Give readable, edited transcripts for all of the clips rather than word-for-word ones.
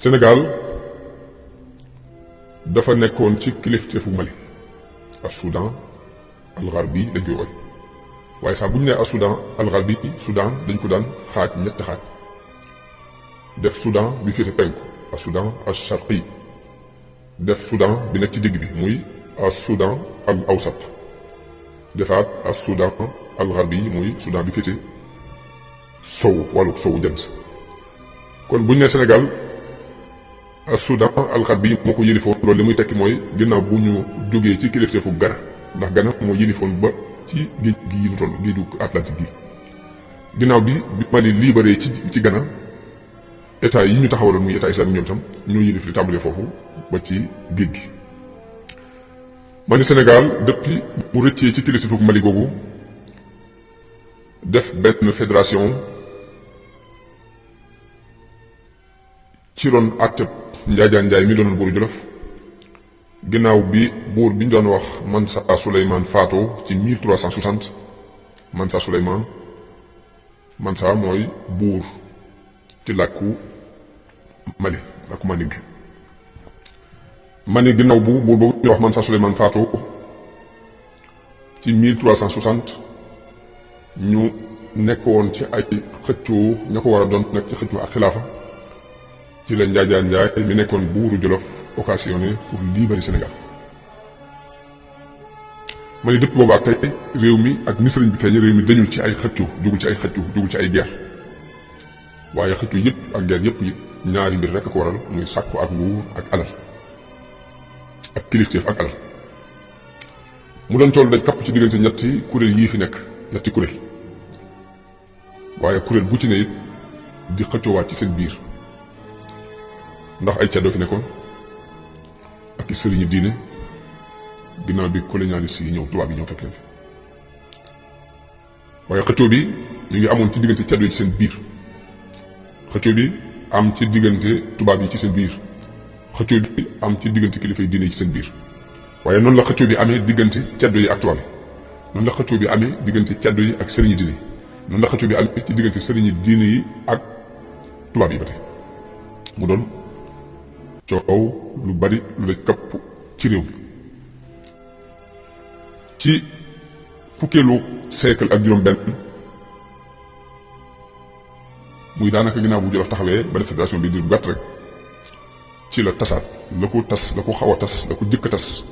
Sénégal dafa nekkoon ci kilifteefu Mali ak Soudan al-Gharbi lañ koy woy waaye sax bu ñu nee ak Soudan al-Gharbi Soudan dañ ko daan xaaj ñetti xaaj def Soudan bi féete penku ak Soudan al-Sharqi def Soudan bi nekk ci digg bi muy ak Soudan al-Awsat defaat ak Soudan al-Gharbi muy Soudan bi féete sowu wàllu sowu jant kon bu ñu nee Sénégal ak Soudan al-Gharbi moo ko yëlifoon loolu li muy tekki mooy ginnaaw bu ñu jógee ci kilifteefu Ghana ndax Ghana moo yëlifoon ba ci géej gi ñu toll géeju Atlantique gi ginnaaw bi Mali libéré ci Ghana état yi ñu taxawaloon muy état islamique ñoom itam ñoo yëlif li tàmbalee foofu ba ci géej gi. ma ni Sénégal depuis mu rëccee ci kilifteefu Mali googu def benn fédération ci ron àtteb Njaajaan Njaay mi doonoon buuru Jolof ginnaaw bi buur bi ñu doon wax Mansa Souleymane faatoo ci 1360 Mansa Souleymane Mansa mooy buur ci làkku Mali làkku Manding Mali ginnaaw bu buur boobu ñu wax Mansa Souleymane faatoo ci 1360 ñu nekkoon ci ay xëccoo ña ko war a doon nekk ci xëccoo ak xilaafa ci la Njaajaan Njaay mi nekkoon buuru Jolof occasionné pour libérer Sénégal ma ni dëpp boobu ak tey réew mi ak ni sëriñ bi feeñe réew mi dañul ci ay xëccoo jugul ci ay xëccoo jugul ci ay guerre waaye xëccoo yëpp ak guerre yëpp ñaari mbir rekk ko waral muy sàkku ak nguur ak alal ak kilifteef ak alal mu doon toll dañ kapp ci diggante ñetti kuréel yii fi nekk ñetti kuréel waaye kuréel bu ci ne it di xëccoowaat ci seen biir ndax ay caddoo fi nekkoon ak i sëriñi diine ginnaaw bi colonialiste yi ñëw tubaab yi ñëw fekk leen fi waaye xëccoo bi ñu ngi amoon ci diggante caddoo yi ci seen biir xëccoo bi am ci diggante tubaab yi ci seen biir xëccoo bi am ci diggante kilifa yi diine yi ci seen biir waaye noonu la xëccoo bi amee diggante caddoo yi ak tubaab yi noonu la xëccoo bi amee diggante caddoo yi ak sëriñi diine yi noonu la xëccoo bi amee ci diggante sëriñi diine yi ak tubaab yi ba tey mu doon coow lu bari lu la kapp ci réew mi ci fukkeelu siècle ak juróom benn muy daanaka ginnaaw bu Jolof taxawee ba def fédération bi diir bu gàtt rek ci la tasaat la ko tas la ko xaw a tas la ko jëkk a tas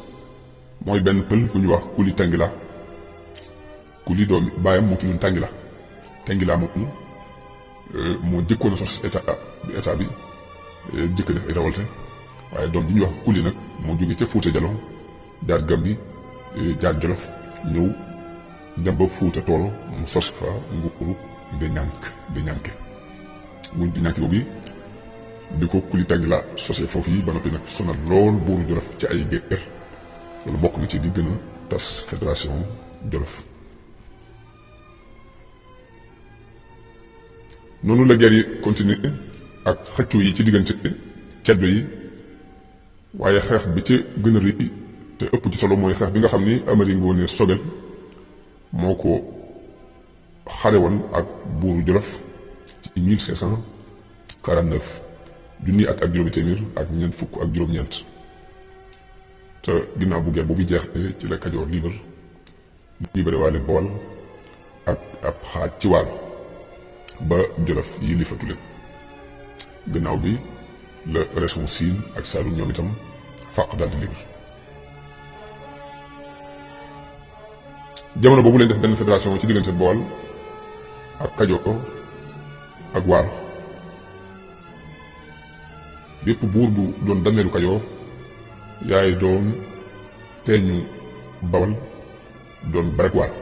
mooy benn pël bu ñuy wax Kuli Tangila Kuli doomi baayam moo tuddoon Tangila Tangila moom moo jëkkoon a sos état bi jëkk def ay révolte waaye doom bi ñuy wax Kuli nag moo jógee ca Fuuta Jalon jaar Gambi jaar Jolof ñëw dem ba Fuuta Toolo mu sos fa nguuru Deñanke nguuru Deñanke boobu bi ko Kuli Tangila sosee foofu yi ba noppi nag sonal lool buuru Jolof ci ay guerre loolu bokk na ci di gën a tas fédération Jolof noonu la guerre yi continuer ak xëccoo yi ci diggante ceddo yi waaye xeex bi ci gën a rëy te ëpp ci solo mooy xeex bi nga xam ni Amari Ngoone Sobel moo ko xare woon ak buuru Jolof ci 1549 junni at ak juróomi téeméer ak ñeent fukk ak juróom-ñeent te ginnaaw bu guerre boobu jeexee ci la Kajoor libéré waale Bawol ak ab xaaj ci Waalo ba Jolof yi li fatu leen gannaaw bi la région Siin ak Saalum ñoom itam fàq daal di libre jamono boobu leen def benn fédération ci diggante Bawol ak Kajoor ak Waalo bépp buur bu doon dameelu Kajoor yaay doon teeñu Bawol doon barek Waalo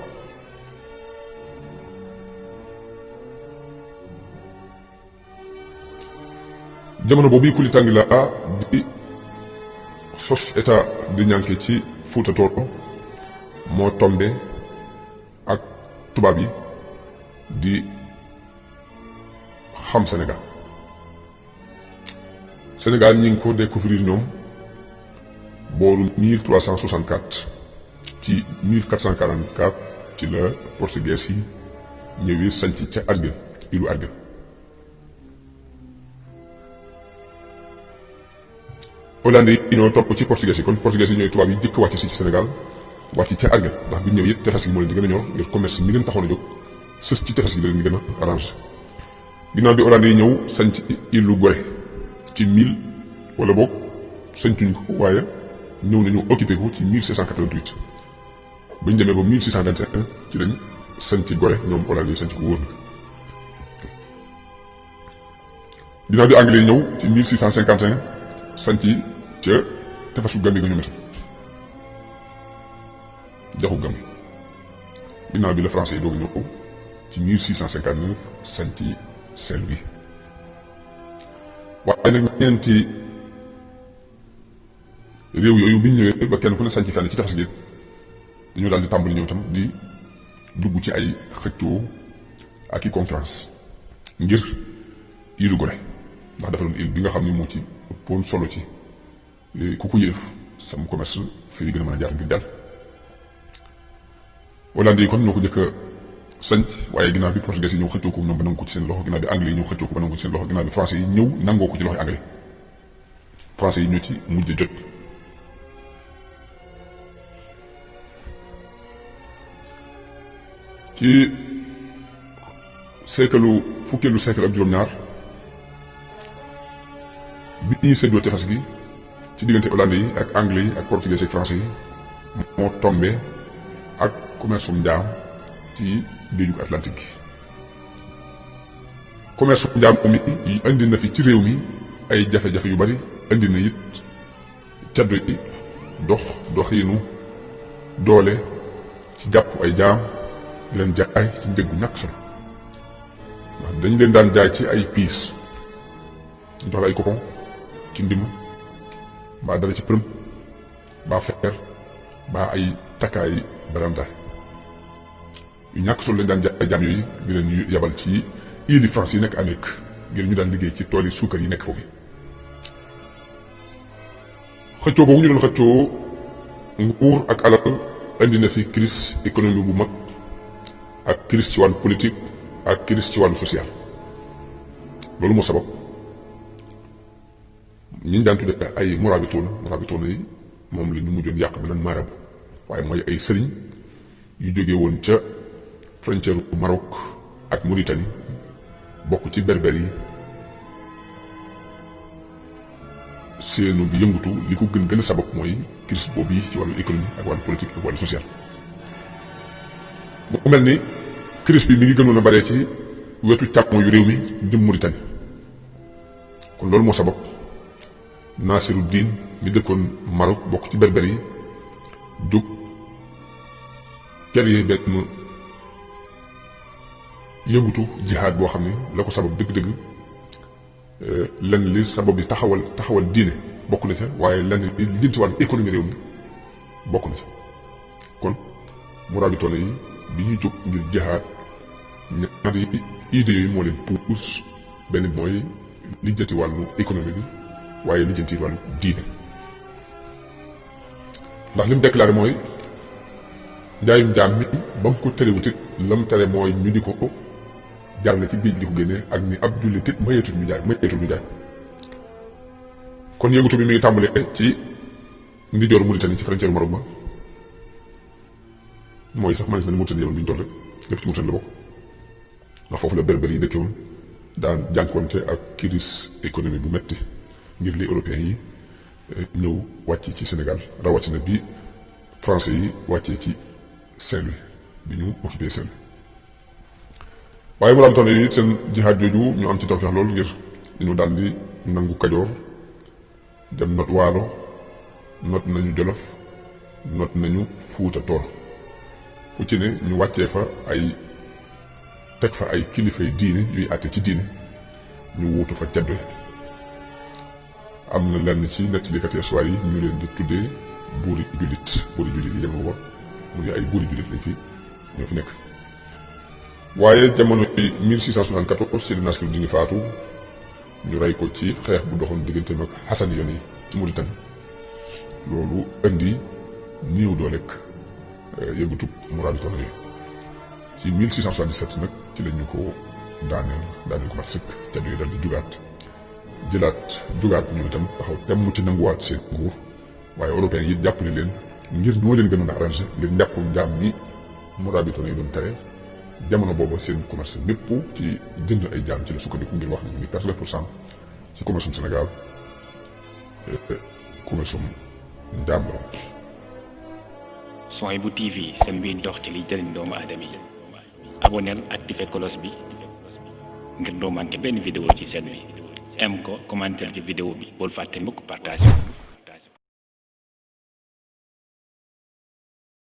jamono boobu Kuli Tangila di sos état di ñànke ci Fuuta Toolo moo tombe ak tubaab yi di xam Sénégal ñi ngi ko découvrir ñoom booru 1364 ci 1444 ci la portugais yi ñëwee sanc ca Arguin ilu Arguin Hollandais yi ñoo topp ci portugais yi kon portugais yi ñooy tubaab yi jëkk wàcc si ci Sénégal wàcc ca àgg ndax bu ñu ñëw it tefes gi moo leen di gën a ñor ngir commerce mi leen taxoon a jóg sës ci tefes gi da leen di gën a arrangé. ginnaaw bi Hollandais yi ñëw sañ ci île Gorée ci 1000 wala boog sañtuñ ko waaye ñëw nañu occupé ko ci 1788 ba ñu demee ba 1621 ci lañ sañ ci Gorée ñoom Hollandais yi sañ ci ko wóor na. ginnaaw bi anglais yi ñëw ci 1651 sañ ci ca tefesu Gambie nga ñu met jaxu Gambie. ginnaaw bi la français yi doog a ñëw ci 1659 sañ ci Saint-Louis. waaye nag ñeenti réew yooyu bi ñu ñëwee ba kenn ku ne sañ ci fenn ci tefes gi dañoo daal di tàmbali ñëw tam di dugg ci ay xëccoo ak i concurrence ngir île Gorée ndax dafa doon île bi nga xam ni moo ci ëppoon solo ci ku ko yëf sam commerce fii gën a mën a jaar ngir jàll. Hollandais yi kon ñoo ko jëkk a sanc waaye ginnaaw bi portugais yi ñëw xëccoo ko ñoom ba nangu ko ci seen loxo ginnaaw bi anglais yi ñëw xëccoo ko ba nangu ko ci seen loxo ginnaaw bi français yi ñëw nangoo ko ci loxo anglais français yi ñoo ci mujj jot. ci fukkeelu siècle ak juróom-ñaar bi ñuy séddoo tefes gi ci diggante hollandais yi ak anglais yi ak portugais ak français yi moo tombé ak commerce njaam ci géejug Atlantique gi. commerce njaam mi indi na fi ci réew mi ay jafe-jafe yu bari indi na it caddo yi doxiinu doole ci jàpp ay jaam di leen jaay ci njëg bu ñàkk solo ndax dañ leen daan jaay ci ay piis ñu jox la ay coupon ci ndim mbaa dara ci përëm mbaa fer mbaa ay takkaay barandaay yu ñàkk solo lañ daan jaay jaam yooyu di leen yabal ci îles de France yi nekk Amérique ngir ñu daan liggéey ci tool yi suukar yi nekk foofu. xëccoo boobu ñu doon xëccoo nguur ak alal indi na fi crise économique bu mag ak crise ci wàllu politique ak crise ci wàllu social. loolu moo sabab ñi ñu daan tuddee ay murabitoon yi moom la ñu mujjoon yàq bi naan marabu waaye mooy ay sëriñ yu jógee woon ca frontière Maroc ak Mauritanie bokk ci berber yi seenu bi yëngutu li ko gën a sabab mooy crise boobu yi ci wàllu économie ak wàllu politique ak wàllu social. mu mel ni crise bi mi ngi gënoon a bare ci wetu càmmo yu réew mi jëm Mauritanie kon loolu moo sabab Nasiruddin mi dëkkoon Maroc bokk ci berber yi jóg créer benn yëngutu jihaad boo xam ne la ko sabab dëgg-dëgg lenn li sabab yi taxawal diine bokk na ca waaye lenn li jëm ci wàllu économie réew mi bokk na ca kon murabitoon yi bi ñuy jóg ngir jihaad ñaari idées yooyu moo leen puus benn bi mooy lijjanti wàllu économie bi waaye lijjanti wàllu diine ndax li mu déclaré mooy njaayum jaam mi ba mu ko terewut it la mu tere mooy ñu di ko jàll ci géej di ko génne ak ni ab jullit it mayeetul ñu jaay kon yëngutu bi mi ngi tàmbalee ci ndijoor Mauritanie ci frontière Maroc ba mooy sax man na ni Mauritanie yoon bi ñu toll rek lépp ci Mauritanie la bokk ndax foofu la berber yi dëkke woon daan jànkuwante ak crise économique bu metti ngir li européens yi ñëw wàcc ci Sénégal rawatina bi français yi wàccee ci Saint-Louis bi ñu occupé Saint-Louis waaye mu raamtoon yi seen jihaad jooju ñu am ci tawfeex loolu ngir ñu daal di nangu Kajoor dem not Waalo not nañu Jolof not nañu Fuuta Tool fu ci ne ñu wàccee fa teg fa ay kilifay diine yuy àtte ci diine ñu wuutu fa caddo am na lenn ci nettalikat histoire yi ñu leen di tuddee buuri jullit yi yema ba mu di ay buuri jullit lañ fi ñoo fi nekk waaye jamono yi 1674 Sidi Nasruddin faatu ñu rey ko ci xeex bu doxoon digganteem ak Hassan yoon yi ci Mauritanie loolu indi niiw dooleeg yëngatu murabitoon yi ci 1677 nag ci lañu ko daaneel ko mat sëkk ca dal di jugaat jëlaat jugaat ñu itam taxaw temm ci nanguwaat seen nguur waaye européens yi jàppale leen ngir ñoo leen gënoon a arrangé ngir njàppum jaam ni Mourabitoon yi doon tere jamono booba seen commerce lépp ci jënd ay jaam ci la sukkandiku ngir wax ne ñu ngi perte 20% ci commerce Sénégal commerce jaam la woon. Souhaïbou TV seen biir dox ci li jëriñ doomu aadama yi abonneel activé cloche bi ngir doo manqué benn vidéo ci seen bi aime ko commenter ci vidéo bi bul fàtte mukk partage